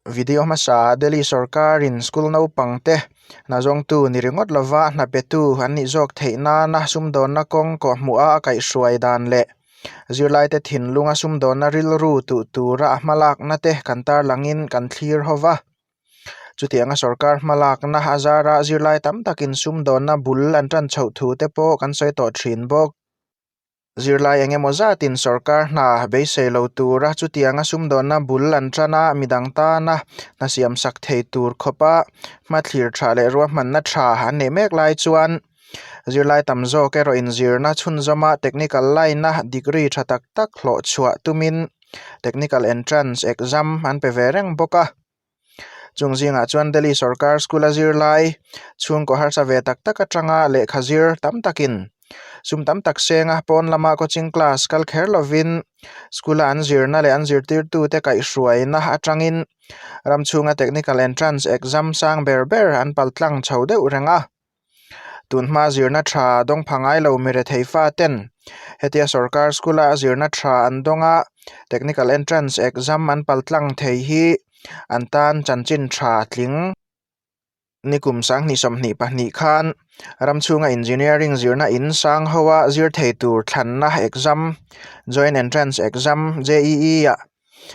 Video hmasa Delhi sorkarin school naupangte hna zawngtu ni ringawt lova hna petu an nih zawk theih nana sumdawnna kawng kawhhmuha a kaihhruai dan leh zirlaite thinlunga sumdawnna rilru tuh tura a hmalakna te kan tarlangin kan thlir ho va. Chutianga sorkar hmalakna a zara zirlai tam takin sumdawnna bul an tan chhoh thu te pawh kan sawi tawh thin bawk. Zirlai eng emaw zatin sorkar hna beisei lo tura chutianga sumdawnna bul an tan a, midang tana hna siam sak thei tur khawpa hmathlir tha leh ruahmanna tha an neih mek lai chuan zirlai tam zawk erawh inzirna chhunzawma technical line-a degree tha tak tak hlawh chhuah tumin technical entrance exam an pe ve reng bawk a. Chung zingah chuan Delhi sorkar school a zirlai chhungkaw harsa ve tak tak atanga lehkha zir tam takin sum tam tak senga pawn lama coaching class kal kher lovin school a an zirna leh an zirtirtute kaihhruaina atangin ram chhunga technical entrance exam sang ber ber an paltlang chho deuh reng a. Tunhma zirna tha dawng pha ngai lo mi rethei fa ten hetia sorkar school a zirna tha an dawng a technical entrance exam an paltlang thei hi an tan chanchin tha tling. Nikum sanghnih 22 khan ram chhunga engineering zirna in sang ho a zir thei tur thlanna exam joint entrance exam JEE ah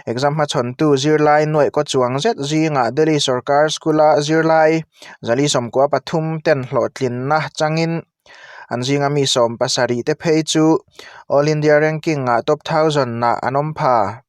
Exam hmachhawntu zirlai nuaih kaw chuang zet zingah Delhi sorkar school-a zirlai 493 ten hlawhtlinna changin an zinga mi 70 te phei chu All India Ranking-ah top thousand-ah an awm pha.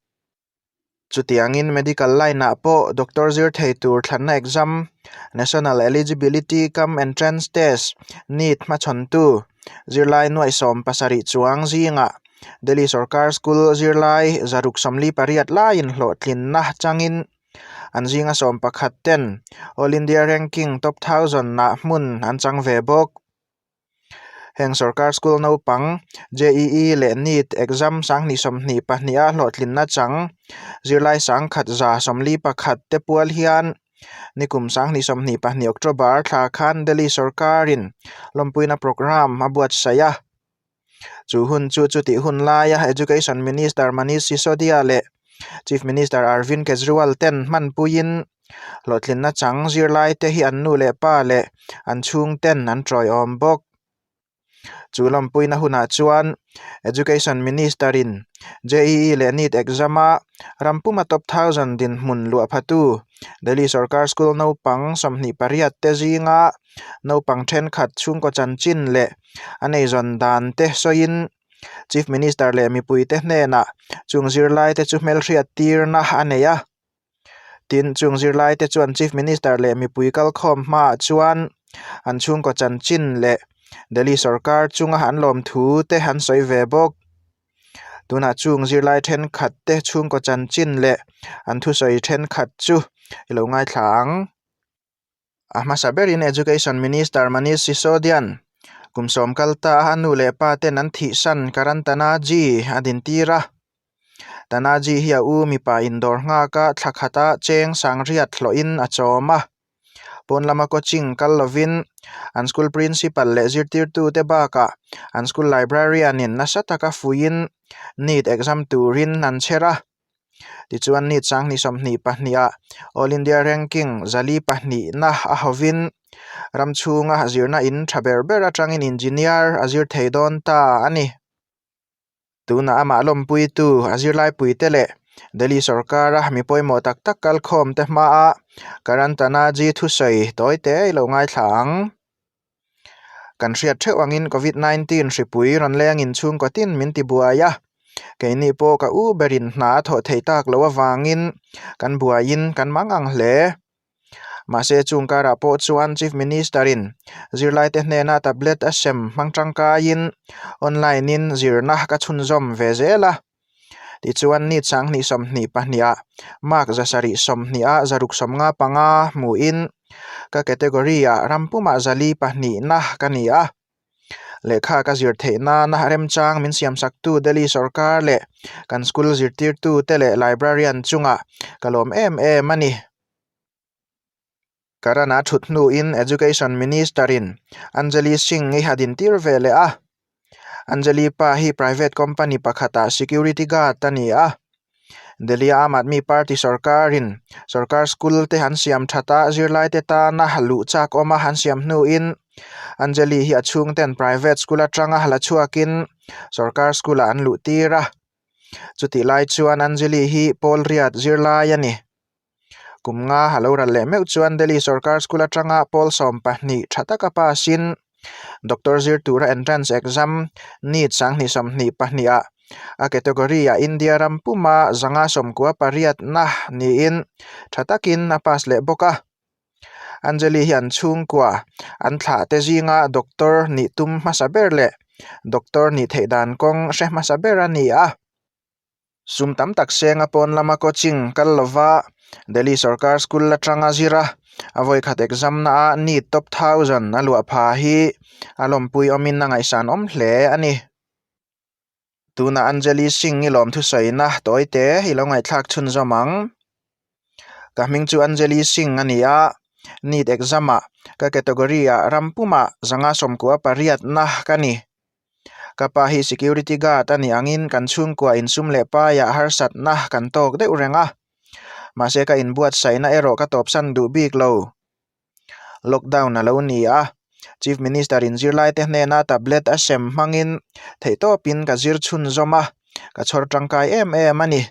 Chutiangin medical line-ah pawh doctor zir thei tur thlanna exam National Eligibility cum Entrance Test, NEET, hmachhawntu zirlai nuaih 70 chuang zingah Delhi sorkar school zirlai 648 laiin hlawhtlinna changin an zinga 11 ten All India Ranking top thousand-ah hmun an chang ve bawk. Heng sorkar school naupang JEE leh NEET exam 2022-a hlawhtlinna chang zirlai 1,141 te pual hian nikum 2022 October thla khan Delhi sorkarin lawmpuina programme a buatsaih a. Chu hun chu chutih hun laia Education Minister Manish Sisodia leh Chief Minister Arvind Kejriwal ten hmanpuiin hlawhtlinna chang zirlaite hi an nu leh pa leh an chhungten an tawiawm bawk. Chu lawmpuina hunah chuan Education Minister-in JEE leh NEET exam-a ram puma top thousand dinhmun luah phatu Delhi sorkar school naupang 28 te zinga naupang thenkhat chhungkaw chanchin leh a neizawn dan te sawiin Chief Minister leh mipuite hnenah chung zirlaite chu hmelhriat tirna a nei a. Tin, chung zirlaite chuan Chief Minister leh mipui kalkhawm hmaah chuan an chhungkaw chanchin leh Delhi sorkar chunga an lawmthu te an sawi ve bawk. Tunah chung zirlai thenkhat te chhungkaw chanchin leh an thusawi thenkhat chu i lo ngaithla ang. A hmasa berin Education Minister Manish Sisodian kum sawm kal ta a nu leh pa ten an thihsan Karan Tanaji a dintir a. Tanaji hi a u mipa indawr nghak a thla khata cheng sangriat hlawhin a chawm a. Pawn lama coaching kal lovin an school principal leh zirtirtute bakah an school librarian-in nasa taka fuiin NEET exam turin an chher a. Tichuan NEET 2022-ah All India Ranking 402-na a hovin ram chhunga zirna in tha ber ber atangin engineer a zir thei dawn ta a ni. Tunah amah lawmpuitu a zirlaipuite leh Delhi sorkara mi pawimawh tak tak kalkhawmte hmaa Karan Tanaji thusawi tawi te i lo ngaithla ang. Kan hriat theuh angin Covid 19 hripui rawn lengin chhungkaw tin min ti buai a, keini pawh ka u berin hna a thawh theih tak loh avangin kan buaiin kan mang ang hle. Mahse chung karah pawh chuan Chief Minister in zirlaite hnena tablet a sem hmang tangkaiin online in zirna ka chhunzawm ve zel a. Tichuan NEET 2022-ah mark 720-a 655 hmuhin ka category-ah ram pumah 402-na ka ni a. Lehkha ka zir theih nana remchang min siamsaktu Delhi sorkar leh kan school zirtirtute leh librarian chungah ka lawm em em a ni. Karan a thut hnuin Education Minister-in Anjali Singh i a dintir ve leh a. Anjali pa hi private company pakhatah security guard a ni a. Delhi-a Aam Aadmi Party sorkarin sorkar school te an siam that a, zirlaite tana luh chak awma an siam hnuin Anjali hi a chhungten private school atanga la chhuakin sorkar school ah an luh tir a. Chutih lai chuan Anjali hi pawl riat zirlai a ni. Kum nga a lo ral leh meuh chuan Delhi sorkar school atanga pawl 12 tha taka pass in doctor zir tura entrance exam NEET 2022 ah a category ah India ram puma 598 na niin tha takin a pass leh bawk a. Anjali hi an chhungkua an thlah te zinga doctor nih tum hmasa ber leh doctor nih theih dan kawng hre hmasa ber a ni a. Sum tam tak senga pawn lama coaching kal lova Delhi sorkar school atanga zir a, a vawikhat exam na a NEET top thousand a luah pha hi a lawmpui awmin a ngaihsan awm hle a ni. Tunah Anjali Singh i lawm thusawina tawite i lo ngaihthlak chhunzawm ang. Ka hming chu Anjali Singh a ni a, NEET exam ah ka category ah ram pumah 598 na ka ni. Ka pa hi security guard a nih angin kan chhungkua insum leh paiah harsatna kan tawk deuh reng a. Mahse ka inbuatsaihna erawh ka tawpsan duh bik lo. Lockdown a lo ni a, Chief Minister in zirlaite hnena tablet a sem hmangin theihtawpin ka zir chhunzawm a, ka chhawr tangkai em em a ni.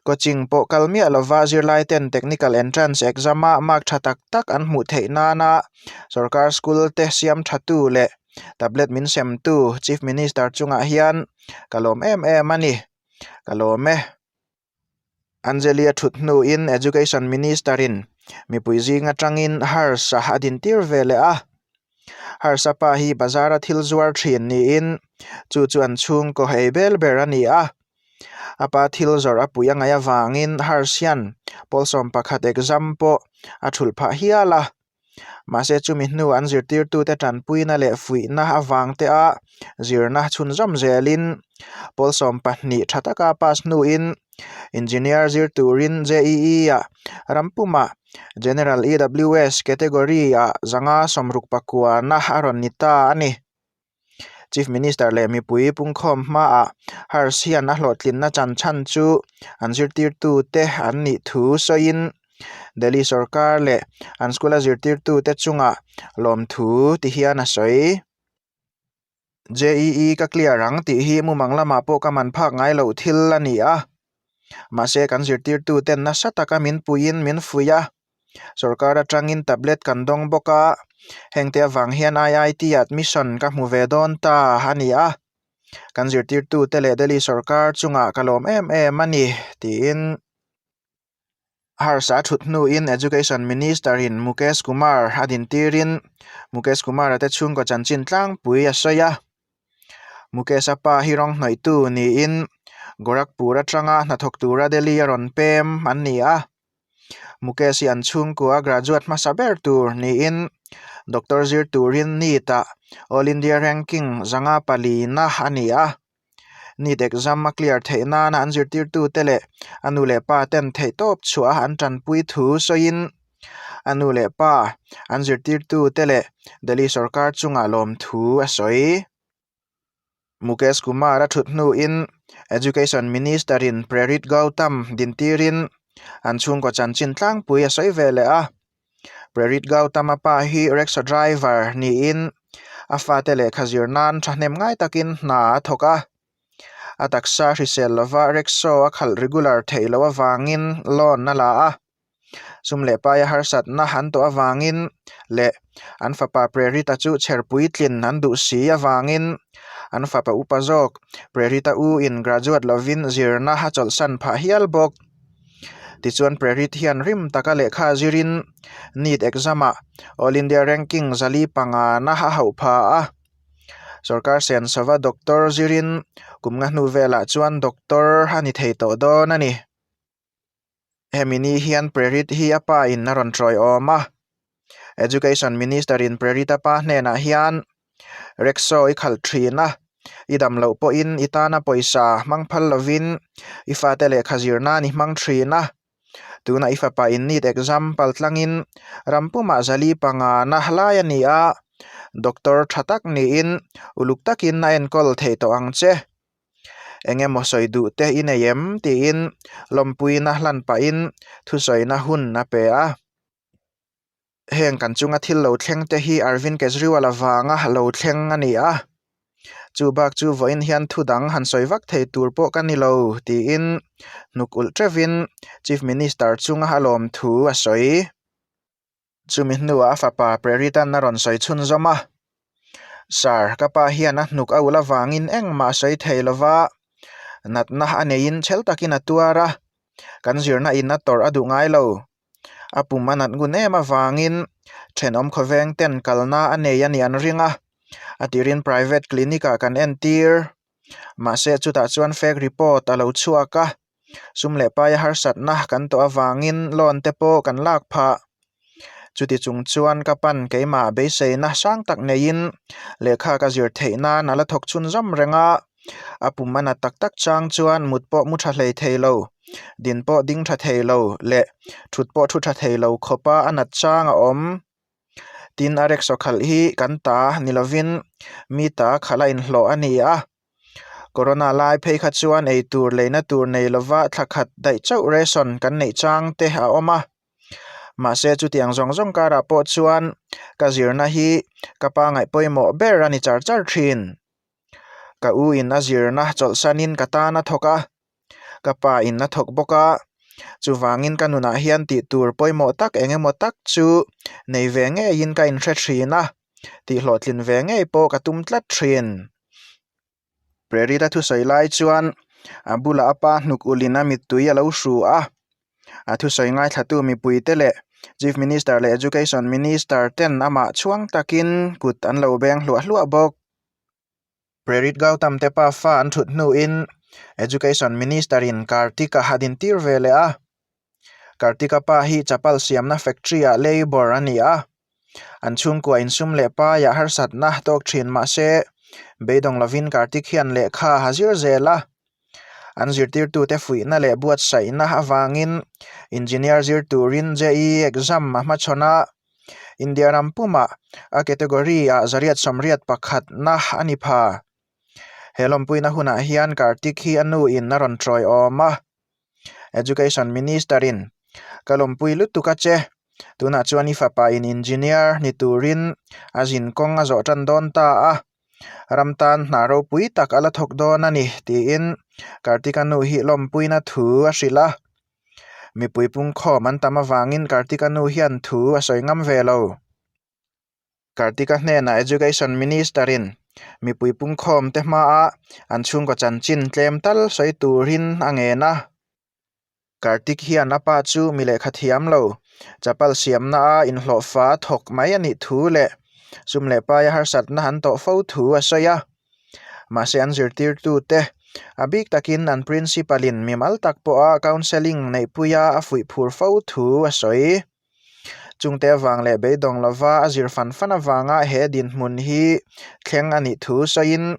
Coaching pawh kal miah lova zirlai ten Technical Entrance Exam a mark tha tak tak an hmuh theih nana sorkar school te siam tha tu leh tablet min sem tu Chief Minister chungah hian ka lawm em em a ni. Ka lawm e. Anjali a thut hnuin Education Minister in mipui zing atangin Harsh-a a din tir ve leh a. Harsh-a pa hi bazar a thil zuar thin niin chu chu an chhungkaw ei bel ber a ni a. A pa thil zawrh a pui a ngaih avangin Harsh hian pawl 11 exam pawh a thulh phah hial a. Mahse chumi hnu an zirtirtute tanpuina leh fuihna avang te a zirna chhunzawm zelin pawl 12 tha taka pass hnuin Engineer zir turin JEE ah ram pumah General EWS category ah 569 na a rawn ni ta a ni. Chief Minister leh mipui pungkhawm hmaah Harsh hian a hlawhtlinna chan chhan chu an zirtirtute an nih thu sawiin Delhi sorkar leh an school a zirtirtute chungah lawmthu ti hian a sawi. JEE ka clear ang tih hi mumang lamah pawh ka man phak ngai loh thil a ni a. Mahse kan zirtirtuten nasa taka min puiin min fuih a. Sorkar atangin tablet kan dawng bawk a, hengte avang hian IIT admission ka hmu ve dawn ta a ni a. Kan zirtirtute leh Delhi sorkar chungah ka lawm em em a ni, tiin Harsh a thut hnuin Education Minister-in Mukesh Kumar a dintirin Mukesh Kumar-a te chhungkaw chanchin tlangpui a sawi a. Mukesh-a pa hi rawng hnawihtu niin Gorakhpur atanga hnathawk tura Delhi a rawn pem an ni a. Mukesh hi an chhungkua graduate hmasa ber tur niin doctor zir turin NEET ah All India Ranking 504 na a ni a. NEET exam a clear theih nana an zirtirtute leh a nu leh pa ten theihtawp chhuah a an tanpui thu sawiin a nu leh pa an zirtirtute leh Delhi sorkar chungah lawmthu a sawi. Mukesh Kumar a thut hnuin Education Minister-in Prerit Gautam dintirin an chhungkaw chanchin tlangpui a sawi ve leh a. Prerit Gautam-a pa hi rickshaw driver niin a fate lehkha zir nan thahnem ngai takin hna a thawk a. A taksa hrisel lova rickshaw a khalh regular theih loh avangin loan a la a. Sum leh paia harsatna an tawh avangin leh an fapa Prerita chu chher puitlin an duh si avangin an fapa upa zawk Prerita u in graduate lovin zirna a chawlhsan phah hial bawk. Tichuan Prerit hian rim taka lehkha zirin NEET exam ah All India Ranking 405 na a hauh pha a. Sorkar Sensova doctor zirin kum nga hnu velah chuan doctor a ni thei tawh dawn a ni. Hemi ni hian Prerit hi a pa in a rawn tawi awm a, Education Minister in Prerit a pa hnenah hian rickshaw i khalh thin a, i dam loh pawhin i tana pawisa hmang phal lovin i fate lehkha zir nan i hmang thin a, tunah i fapa in NEET exam pal tlangin ram pumah 405 na lai a ni a, doctor tha tak niin uluk takin a enkawl thei tawh ang che. Eng emaw sawi duh te i nei em? tiin lawmpuina hlan pahin thusawina hun a pe a. Heng kan chunga thil lo thleng te hi Arvind Kejriwal avanga lo thleng a ni a. Chu bak chu vawiin hian thu dang han sawi vak thei tur pawh ka ni lo tiin hnuk ulh teuhin Chief Minister chunga a lawm thu a sawi. Chumi hnuah a fapa Preritan a rawn sawi chhunzawm a, Sir, ka pa hian a hnuk a ulh avangin engmah a sawi thei lo va, natna a neiin chhel takin a tuar a, kan zirna in a tawrh a duh ngai lo. A pum a nat ngun em avangin thenawm khawveng ten kalna a nei a nih an ring a, a tirin private clinic ah kan entir. Mahse chutah chuan fake report a lo chhuak a, sum leh paia harsatna kan tawh avangin loan te pawh kan lak phah. Chuti chung chuan ka pan keimah beiseina sang tak neiin lehkha ka zir theih nan a la thawk chhunzawm reng a, a pum a nat tak tak chang chuan mut pawh mu tha hlei thei lo, din pawh ding tha thei lo leh thut pawh thu tha thei lo khawpa a nat chang a awm. Tin a rickshaw khalh hi kan ta ni lovin mi ta khalh a inhlawh a ni a, Corona lai phei kha chuan eitur leina tur nei lova thla khat daih chauh ration kan neih chang te a awm a. Mahse chutiang zawng zawng karah pawh chuan ka zirna hi ka pa ngaih pawimawh ber a ni char char thin. Ka u in a zirna chawlhsanin ka tan a thawk a, ka pa in a thawk bawk a, chuvangin ka nunah hian tih tur pawimawh tak eng emaw tak chu nei ve ngeiin ka inhre thin a, tih hlawhtlin ve ngei pawh ka tum tlat thin. Prerita thusawi lai chuan a bulah a pa hnuk ulin a mittui a lo hru a, a thusawi ngaithlatu mipuite leh Chief Minister leh Education Minister ten amah chhuang takin kut an lo beng hluah hluah bawk. Prerit Gautam te pa fa an thut hnuin Education Minister in Kartik-a a dintir ve leh a. Kartik-a pa hi chapal siamna factory ah labour a ni a, an chhungkua insum leh paiah harsatna tawk thin mah se beidawng lovin Kartik hian lehkha a zir zel a. An zirtirtute fuihna leh buatsaihna avangin Engineer zir turin JEE exam a hmachhawn a, India ram pumah a category ah 181na a ni pha. He lawmpuina hunah hian Kartik hi a nuin a rawn tawiawm a. Education Minister in ka lawmpui lutuk a che, tunah chuan i fapa in engineer ni turin a zin kawng a zawh tan dawn ta a, ram tan hna ropui tak a la thawk dawn a ni tiin Kartika nu hi lawmpuina thu a hrilh a. Mipui pungkhawm an tam avangin Kartika nu hian thu a sawi ngam ve lo. Kartika hnenah Education Minister-in mipui pungkhawm te hmaa an chhungkaw chanchin tlem tal sawi turin a ngen a. Kartik hian a pa chu mi lehkha thiam lo, chapal siamna a inhlawhfa thawk mai a nih thu leh sum leh paia harsatna an tawh fo thu a sawi a. Mahse an zirtirtute, a bik takin an principal-in mimal tak pawha counselling neihpuia a fuih phur fo thu a sawi. Chungte avang leh beidawng lova a zir fan fan avanga he dinhmun hi thleng a nih thu sawiin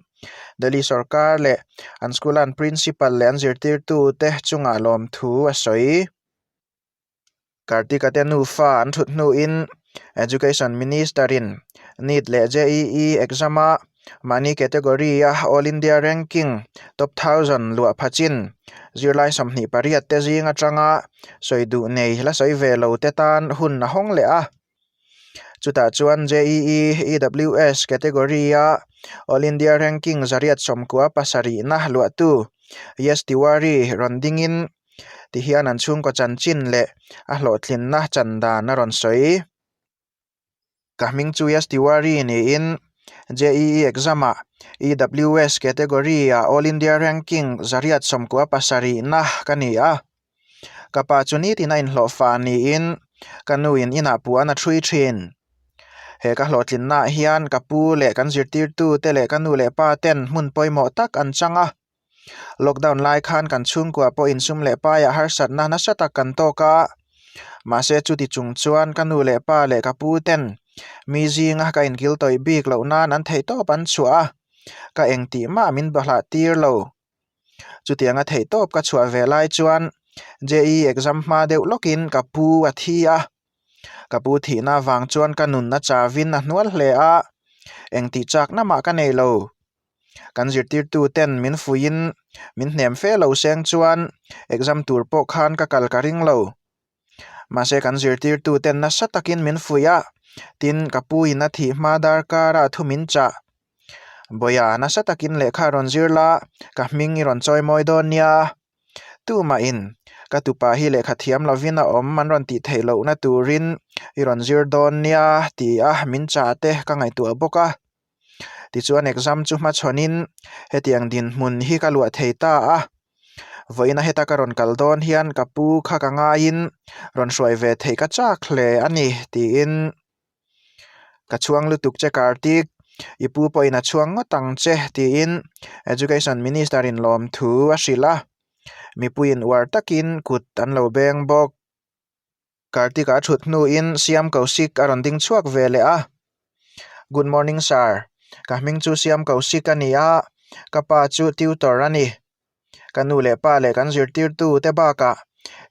Delhi sorkar leh an school an principal leh an zirtirtute chungah lawmthu a sawi. Kartika te nufa an thut hnuin Education Minister-in NEET leh JEE exam-a Mahni category-a All India Ranking top thousand luah phachin zirlai 28 te zing atanga sawi duh nei la sawi ve lo te tan hun a hawng leh a. Chutah chuan JEE EWS category-a All India Ranking 197na luahtu Yash Tiwari rawn dingin tihian an chhungkaw chanchin leh a hlawhtlinna chan dan a rawn sawi. Ka hming chu Yash Tiwari niin JEE exam-ah EWS category-ah All India Ranking 197na ka ni a. Ka pa chu nitin a inhlawhfa niin ka nuin inah puan a thui thin. He ka hlawhtlinnaah hian ka pu leh kan zirtirtute leh ka nu leh pa ten hmun pawimawh tak an chang a. Lockdown lai khan kan chhungkua pawh insum leh paiah harsatna nasa tak kan tawk a, mahse chuti chung chuan ka nu leh pa leh ka pu ten mi zinga ka inkil tawih bik loh nan an theihtawp an chhuah a, ka engtih mah min bahlah tir lo. Chutianga theihtawp ka chhuah ve lai chuan JEE exam hma deuh lawkin ka pu a thi a, ka pu thihna avang chuan ka nun a chavin a hnual hle a, engtih chakna mah ka nei lo. Kan zirtirtu ten min fuihin min hnem fe lo seng chuan exam tur pawh khan ka kal ka ring lo. Mahse kan zirtirtu ten nasa takin min fuih a, tin ka pu in a thih hma darkar ah thu min chah. Bawia nasa takin lehkha a rawn zir la, ka hming i rawn chawi mawi dawn nia. Tumahin ka tupa hi lehkha thiam lovin a awm an rawn tih theih lohna turin i rawn zir dawn nia ti a min chah te ka ngaihtuah bawk a. Tichuan exam chu hmachhawnin hetiang dinhmun hi ka luah thei ta a, vawiina heta ka rawn kal dawn hian ka pu kha ka ngaiin rawn hruai ve theih ka chak hle a ni tiin ka chhuang lutuk che Kartik, i pu pawhin a chhuang ngawt ang che tiin Education Minister in lawmthu a hrilh a, mipuiin uar takin kut an lo beng bawk. Kartik-a a thut hnuin Siam Kaushik a rawn ding chhuak ve leh a, Good morning sir, ka hming chu Siam Kaushik a ni a, ka pa chu tutor a ni. Ka nu leh pa leh kan zirtirtu te bakah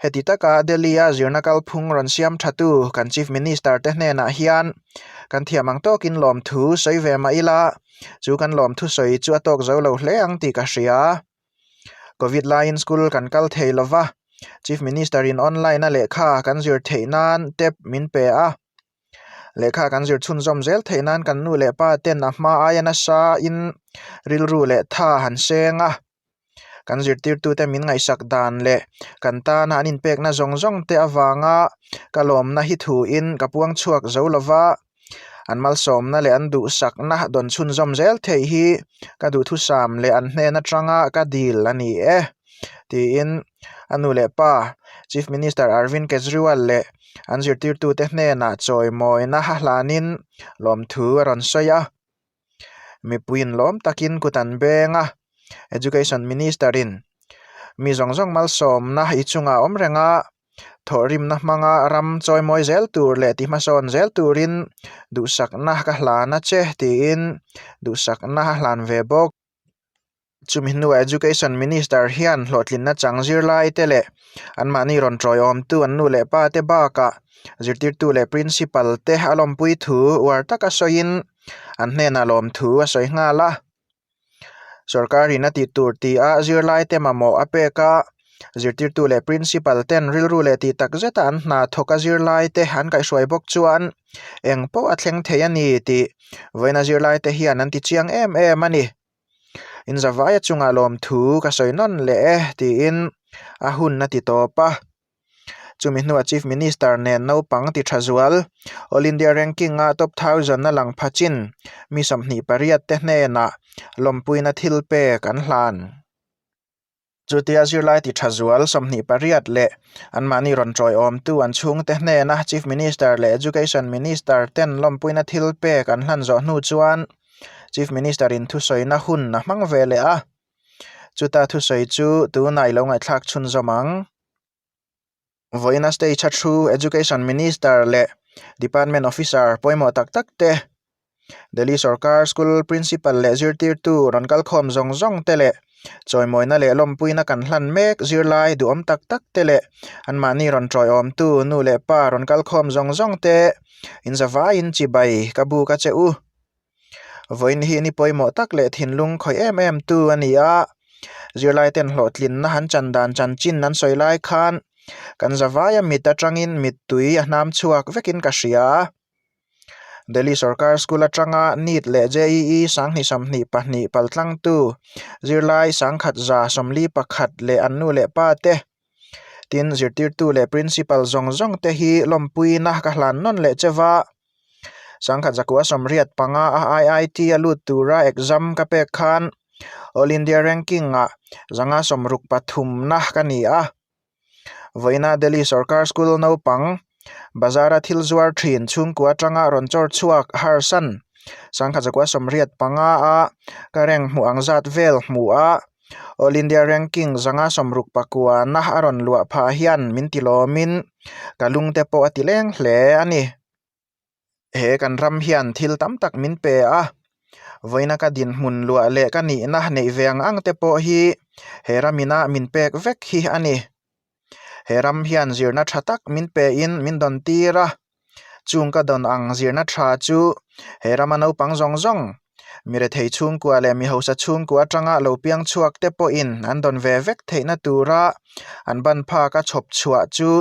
heti taka Delhi-a zirna kalphung rawn siam thatu kan Chief Minister te hnenah hian kan thiam ang tawkin lawmthu sawi ve mah ila, chu kan lawmthu sawi chu a tawk zo lo hle ang tih ka hria. Covid laiin school kan kal thei lo va, Chief Minister in online a lehkha kan zir theih nan tep min pe a. Lehkha kan zir chhunzawm zel theih nan kan nu leh pa ten a hma aia nasa in rilru leh tha han seng a. Kan zirtirtute min ngaihsak dan leh kan tana an inpekna zawng zawng te avanga ka lawmna hi thuin ka puang chhuak zo lo va. An malsawmna leh an duhsakna dawn chhunzawm zel theih hi ka duhthusam leh an hnen atanga ka dil a ni e, tiin a nu leh pa Chief Minister Arvind Kejriwal leh an zirtirtute hnenah chawimawina a hlanin lawmthu a rawn sawi a. Mipuiin lawm takin kut an beng a, Education Minister-in mi zawng zawng malsawmna i chungah a awm reng a, Thawhrimna hmanga ram chawimawi zel tur leh ti hmasawn zel turin duhsakna ka hlan a che tiin duhsakna a hlan ve bawk. Chumi hnuah Education Minister hian hlawhtlinna chang zirlai te leh anmahni rawn tawiawmtu an nu leh pa te bakah zirtirtu leh Principal te a lawmpui thu uar taka sawiin an hnenah lawmthu a sawi nghal a. Sorkarin a tih tur ti a zirlaite mamawh a pek a, zirtirtu leh principal ten rilru leh tih tak zeta an hna thawk a zirlaite an kaihhruai bawk chuan eng pawh a thleng thei a ni tih vawiina zirlaite hian an ti chiang em em a ni. Inzavaia chungah lawmthu ka sawi nawn leh e tiin a hun a ti tawp a. Chumi hnuah Chief Minister nen naupang ti tha zual, All India Ranking-a top thousand a lang pha chin mi 28 te hnenah lawmpuina thil pek an hlan. Chutia zirlai ti tha zual 28 leh anmahni rawn tawiawmtu an chhungte hnena Chief Minister leh Education Minister ten lawmpuina thil pek an hlan zawh hnu chuan Chief Minister-in thusawina hun a hmang ve leh a. Chuta thusawi chu tunah i lo ngaihthlak chhunzawm ang. Vawiina stage a thu Education Minister leh Department Officer pawimawh tak tak te, Delhi sorkar school Principal leh zirtirtu rawn kalkhawm zawng zawng te leh chawimawina leh lawmpuina kan hlan mek zirlai duhawm tak tak te leh anmahni rawn tawiawmtu nu leh pa rawn kalkhawm zawng zawng te inzavaiin chibai ka buk a che u. Vawiin hi ni pawimawh tak leh thinlung khawih em em tu a ni a, zirlai ten hlawhtlinna han chan dan chanchin an sawi lai khan kan zavaia mit atangin mittui a hnam chhuak vekin ka hria. Delhi sorkar school atanga NEET leh JEE 2022 paltlangtu zirlai 1141 leh an nu leh pa te Tin, zirtirtu leh principal zawng zawng te hi lawmpuina ka hlan nawn leh che va. 1985 a IIT a lut tura exam ka pek khan All India ranking ah 163 na ka ni a. Vawiina Delhi sorkar school naupang bazara thil zuar thin chhungkua atanga rawn chawr chhuak harsan 1985 a ka rank hmuh ang zat vel hmuh a. All India Ranking 169 na a rawn luah phah hian min ti lawmin ka lungte pawh a ti leng hle a ni. He kan ram hian thil tam tak min pe a, vawiina ka dinhmun luah leh ka nihna neih ve ang ang te pawh hi he ramina min pek vek hi a ni. He ram hian zirna tha tak min pein min dawn tir a, chung ka dawn ang zirna tha chu he rama naupang zawng zawng. Mi rethei chhungkua leh mi hausa chhungkua atanga lo piang chhuak te pawhin an dawn ve vek theihna tura an ban phak a chhawp chhuah chu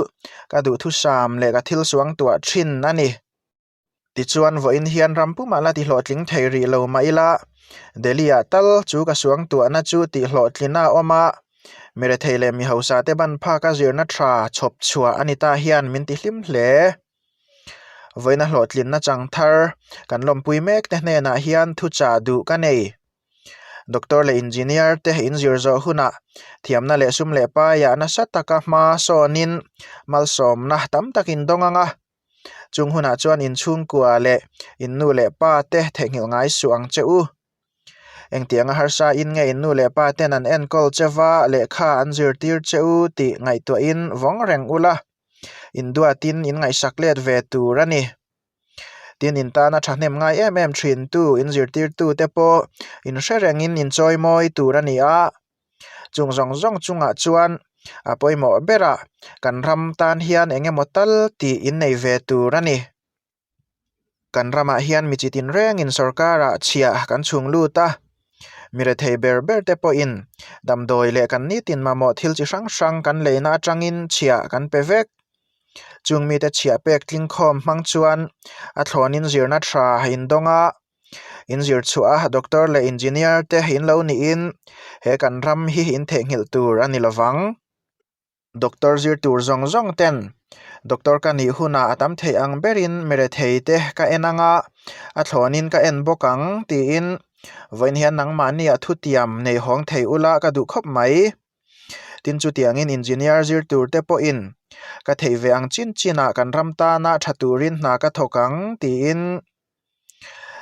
ka duhthusam leh ka thil suangtuah thin a ni. Tichuan vawiin hian ram pumah la tihlawhtling thei rih lo mah ila, Delhi-ah tal chu ka suangtuahna chu tihhlawhtlina a awm a, mi rethei leh mi hausa te ban phak a zirna tha chhawp chhuah a ni ta hian min tihlim hle. Vawiina hlawhtlinna chang thar kan lawmpui mek te hnenah hian thuchah duh ka nei. Doctor leh Engineer te inzir zawh hunah thiamna leh sum leh paiah nasa taka hma sawnin malsawmna tam tak in dawng ang a. Chung hunah chuan inchhungkua leh in nu leh pa te theihnghilh ngai suh ang che u. Engtianga harsa in nge in nu leh pa ten an enkawl che va lehkha an zirtir che u tih ngaihtuahin vawng reng ula, induatin in ngaihsak let ve tur a ni. Tin, in tana thahnem ngai em em thintu in zirtirtu te pawh in hre rengin in chawimawi tur a ni a. Chung zawng zawng chungah chuan a pawimawh berah kan ram tan hian eng emaw tal tih in nei ve tur a ni. Kan ramah hian mi chi tinrengin sorkarah chhiah kan chhung lut a, mi rethei ber ber te pawhin damdawi leh kan nitin mamawh thil chi hrang hrang kan leina atangin chhiah kan pe vek. Chung mite chhiah pek tlingkhawm hmang chuan a thlawnin zirna tha in dawng a. In zir chhuah a doctor leh engineer te in lo niin he kan ram hi in theihnghilh tur a ni lovang. Doctor zir tur zawng zawng ten doctor ka nih hunah a tam theih ang berin mi rethei te ka en ang a, a thlawnin ka en bawk ang tiin vawiin hian nangmahni a thutiam nei hawng thei ula ka duh khawp mai. Tin chutiangin engineer zir tur te pawhin ka theih ve ang chin chinah kan ram tana tha turin hna ka thawk ang tiin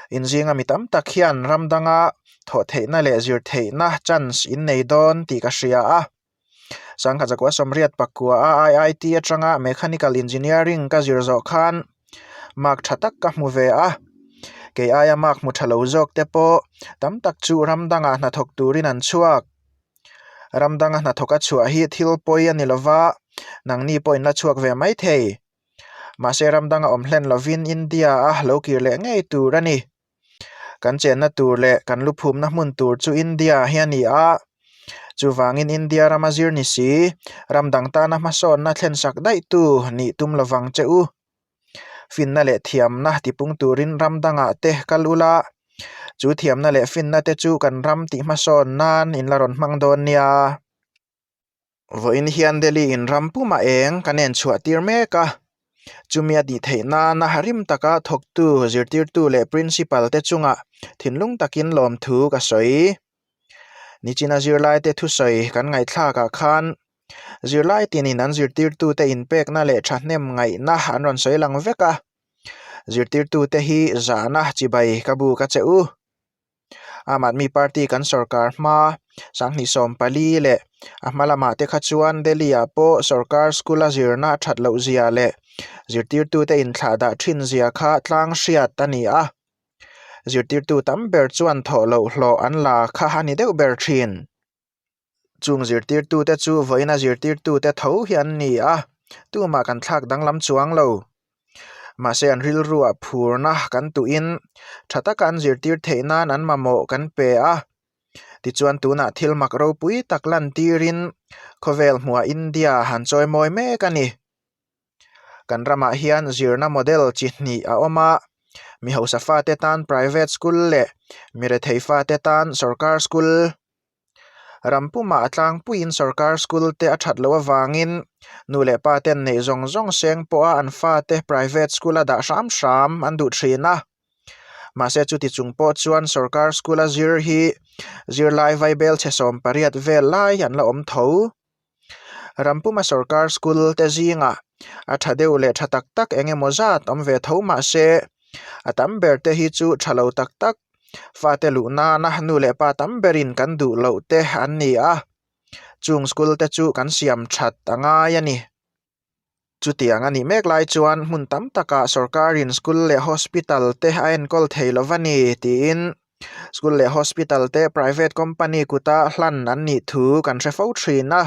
Inzinga mi tam tak hian ram danga thawh theihna leh zir theihna chance in nei dawn tih ka hria a. Sangha Zakua Sawmriat Pakua a IIT atanga Mechanical Engineering ka zir zawh khan mark tha tak ka hmu ve a. Kei aia mark hmu tha lo zawk te pawh tam tak chu ram dangah hnathawk turin an chhuak. Ram danga hnathawk a chhuah hi thil pawi a ni lova, nangni pawh in la chhuak ve maithei. Mahse ram danga awm hlen lovin India a lo kir leh ngei tur a ni. Kan chenna tur leh kan luphumna hmun tur chu India hi a ni a. Chuvangin India rama zir ni si, ram dang tana hmasawnna thlensak daih tu nih tum lovang che u. Finna leh thiamna tipung turin ram dangah te kal ula, chu thiamna leh finna te chu kan ram tih hmasawn nan in la rawn hmang dawn nia. Vawiin hian Delhi in ram pumah eng kan en chhuah tir mek a, chumi a tih theih nana rim taka thawktu, zirtirtu leh principal te chungah thinlung takin lawmthu ka sawi. Nichina zirlaite thusawi kan ngaihthlakah khan zirlai tinin an zirtirtute inpekna leh thahnem ngaihna an rawn sawi lang vek a, zirtirtute hi zahna chibai ka buk a che u. Aam Aadmi Party kan sorkar hma 2014 leh a hma lamah te kha chuan Delhi ah pawh sorkar school a zirna a that loh zia leh zirtirtute inthlah dah thin zia kha tlang hriat a ni a. Zirtirtu tam ber chuan thawh loh hlawh an la kha a ni deuh ber thin. Chung zirtirtute chu vawiina zirtirtute tho hi an ni a, tumah kan thlak danglam chuang lo. Mahse an rilruah phurna kan tuhin tha taka an zirtir theih nan an mamawh kan pe a. Tichuan tunah thil mak ropui tak lantirin khawvel hmuhah India han chawimawi mek a ni. Kan ramah hian zirna model chi hnih a awm a, mi hausa fate tan private school leh mi rethei fate tan sorkar school. Ram pumah a tlangpuiin sorkar school te a that loh avangin nu leh pa ten neih zawng zawng seng pawha an fate private school a dah hram hram an duh thin a. Mahse chuti chung pawh chuan sorkar school a zir hi zirlai vaibel chhe 18 vel lai an la awm tho. Ram puma sorkar school te zingah a tha deuh leh tha tak tak eng emaw zat awm ve tho mah se a tam ber te hi chu tha lo tak tak fate luh nana nu leh pa tam berin kan duh loh te an ni a, chung school te chu kan siam that a ngai a ni. Chutiang a nih mek lai chuan hmun tam takah sorkarin school leh hospital te a enkawl thei lo va ni tiin school leh hospital te private company kuta hlan an nih thu kan hre fo thin a.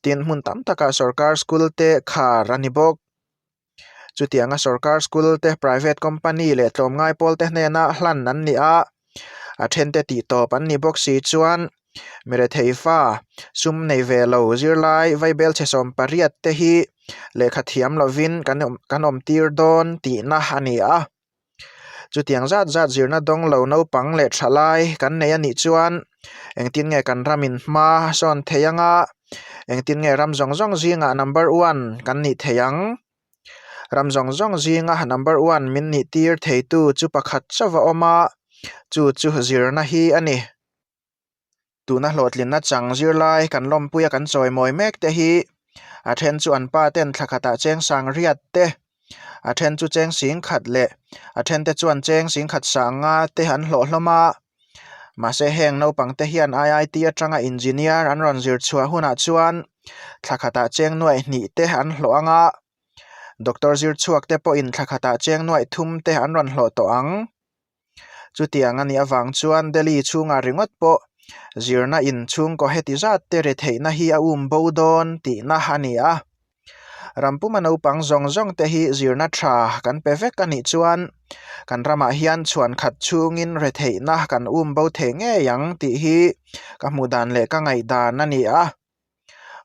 Tin, hmun tam takah sorkar school te khar a ni bawk. Chutianga sorkar school te private company leh tlawmngai pawl te hnena hlan an ni a. A thente tihtawp an ni bawk si chuan mirethei fa sum nei ve lo zirlai vaibel chhe 18 te hi lehkha thiam lovin kan kan awm tir dawn tihna a ni a. Chutiang zat zat zirna dawng lo naupang leh thalai kan nei a nih chuan engtin nge kan ramin hma sawn thei anga engtin nge ram zawng zawng zingah number one kan nih thei ang. Ram zawng zawng zinga number one min nih tir theitu chu pakhat chauh a awm a, chu chu zirna hi a ni. Tuna hlawhtlinna chang zirlai kan lawmpuia kan chawimawi mek te hi a then chu an pa ten thla khatah cheng sang riat te, a then chu cheng sing khat leh a then te chuan cheng sing khat sang nga te an hlawh hlawm a. Mahse heng naupang te hian IIT atanga engineer an rawn zir chhuah hunah chuan thla khatah cheng nuaih hnih te an hlawh ang a, doctor zir chhuak te pawhin thla khatah cheng nuaih thum te an rawn hlawh tawh ang. Chutiang a nih avang chuan Delhi chhungah ringawt pawh zirna in chhungkaw heti zat te retheihna hi a um bo dawn tihna a ni a. Ram puma naupang zawng zawng te hi zirna tha kan pe vek a nih chuan kan ramah hian chhuan khat chhungin retheihna kan um bo thei ngei ang tih hi ka hmuh dan leh ka ngaihdan a ni a.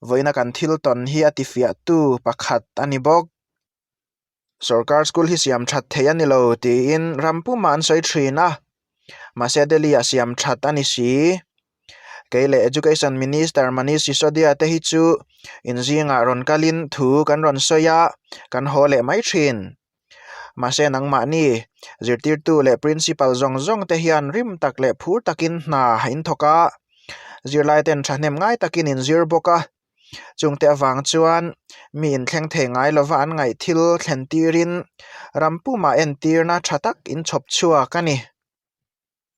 Vawiina kan thil tawn hi a tifiahtu pakhat a ni bawk. Sorkar school hi siam that theih a ni lo tiin ram pumah an sawi thin a, mahse Delhi ah siam that a ni si. Kei leh Education Minister Manish Sisodia te hi chu inzingah rawn kalin thu kan rawn sawi a, kan haw leh mai thin. Mahse nangmahni zirtirtu leh principal zawng zawng te hian rim tak leh phur takin hna in thawk a, zirlai ten thahnem ngai takin in zir bawk a. Chungte avang chuan mi inthleng thei ngai lova an ngaih thil thlen tirin ram pumah entirna tha tak in chhawp chhuak a ni.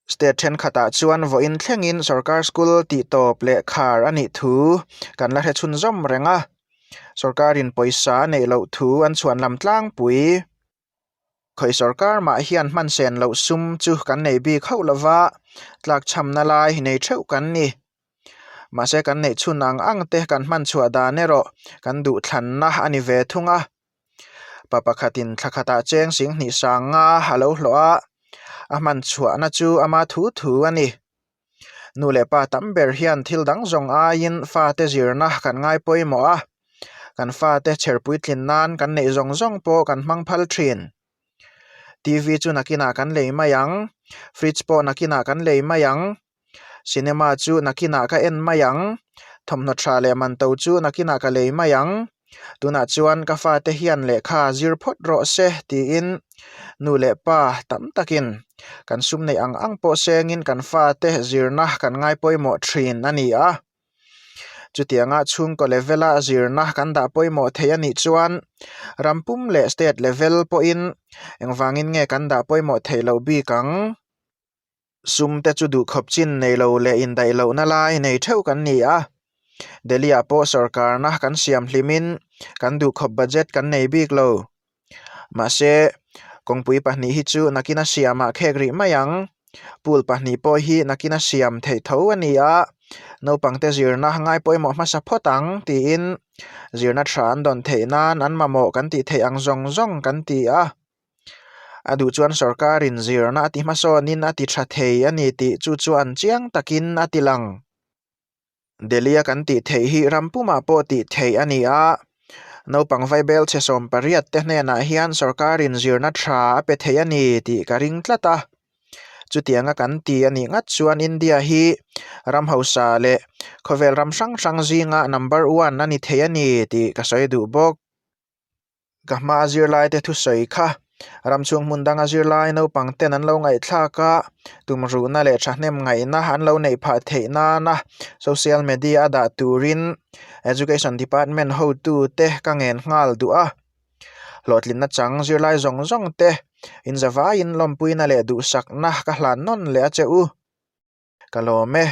State thenkhatah chuan vawiin thlengin sorkar school tihtawp leh khar a nih thu kan la hre chhunzawm reng a, sorkarin pawisa a neih loh thu an chhuan lam tlangpui. Khawi sorkar mah hian hman sen loh sum chu kan nei bik hauh lova, tlakchhamna lai nei theuh kan ni. Mahse kan neih chhun ang ang te kan hman chhuah dan erawh kan duhthlanna a ni ve thung a. Pa pakhatin thla khatah cheng sing hnih sang nga a lo hlawh a, a hman chhuahna chu ama thu thu a ni. Nu leh pa tam ber hian thil dang zawng aiin fate zirna kan ngai pawimawh a, kan fate chher puitlin nan kan neih zawng zawng pawh kan hmang phal thin. TV chu nakinah kan lei mai ang, fridge pawh nakinah kan lei mai ang, cinema chu nakinah ka en mai ang, thawmhnaw tha leh man to chu nakinah ka lei mai ang. Tunah chuan ka fate hian lehkha zir phawt rawh se tiin nu leh pa tam takin kan sum neih ang ang pawh sengin kan fate zirna kan ngai pawimawh thin a ni a. Chutianga chhungkaw level a zirna kan dah pawimawh thei a nih chuan ram pum leh state level pawhin engvangin nge kan dah pawimawh theih loh bik ang? Sum te chu duhkhawp chin nei lo leh indaih lohna lai nei theuh kan ni a. Delhi-ah pawh sorkarna kan siam hlimin kan duhkhawp budget kan nei bik lo. Mahse, kawngpui pahnih hi chu nakina siamah khek rih mai ang. Pool pahnih pawh hi nakina siam theih tho a ni a, naupangte zirna ngai pawimawh hmasa phawt ang tiin zirna tha an dawn theih nan an mamawh kan tih theih ang zawng zawng kan ti a. A duh chuan sorkarin zirna a ti hmasawnin a ti tha thei a ni tih chu chuan chiang takin a ti lang. Delhi-a kan tih theih hi ram pumah pawh tih theih a ni a, naupang vaibel chhe 18 te hnenah hian sorkarin zirna tha a pe thei a ni tih ka ring tlat a. Chutianga kan ti a nih ngat chuan India hi ram hausa leh khawvel ram hrang hrang zinga number one a ni thei a ni tih ka sawi duh bawk. Ka hmaa zirlaite thusawi kha ram chhung hmun danga zirlai naupang ten an lo ngaihthlak a, tumruhna leh thahnem ngaihna an lo neih phah theih nana social media a dah turin Education Department hotute ka ngen nghal duh a. Hlawhtlinna chang zirlai zawng zawng te inzavaiin lawmpuina leh duhsakna ka hlan nawn leh a che u. Ka lawm e.